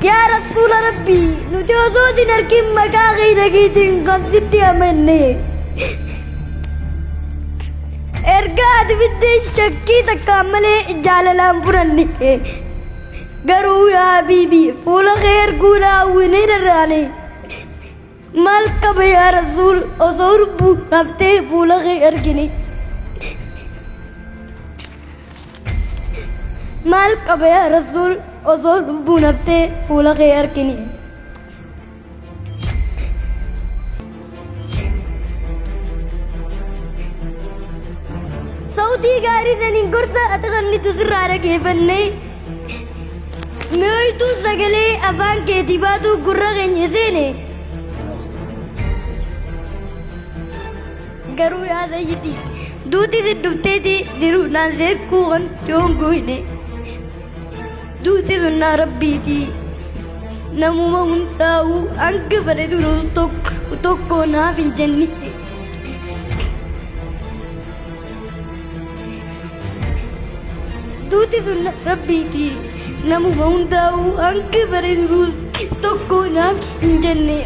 Yaa Rasuula Rabbii, nuti osoo sin argin maqaa kee dhageetiin kan sitti amanne. Ergaa ati fiddee shakkii takkaan malee jaalalaan fudhanne. Garuu yaa Habiibi, fuula kee arguu hawwinee rarraane. Maal qaba yaa Rasuul osoo lubbuun haftee fuula kee argine. Maal qaba yaa Rasuul osoo lubbuun haftee fuula kee argine. Sautii gaarii saniin gorsa ati kennitu sirraa dhageeffannee. Mi'ooytuun sagalee afaan keetii baatu gurra keenya seene. Garuu yaa sayyidi duuti si dhufteeti jiru naan seerkuu kan yoon gooyne. Duuti sunnaa rabbiiti. Namuma hundaa'uu hanga fedhe duru tokko tokko naaf hin jenne. Duuti sunna rabbiiti. Namuma hundaa'uu hanga fedhe duru tokko naaf hin jenne.